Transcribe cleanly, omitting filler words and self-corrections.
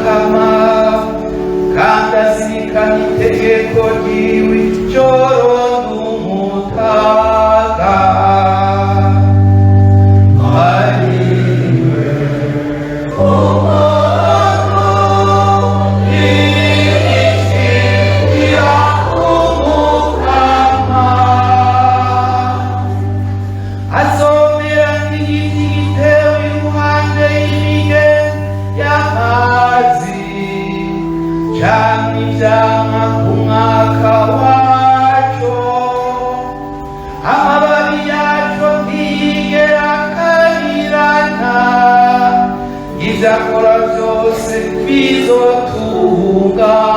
ry'Umukama, kandi azirikana itegeko ryiwe ijoro n'umutaga. Hahirwa umuntu yiringira Umukama, azomera nk'igiti gitewe iruhande y'imigezi y'amazi, camwa ivyamwa ku mwaka waco, amababi yaco ntiyigera akabirana, ivyo akora vyose bizotungana.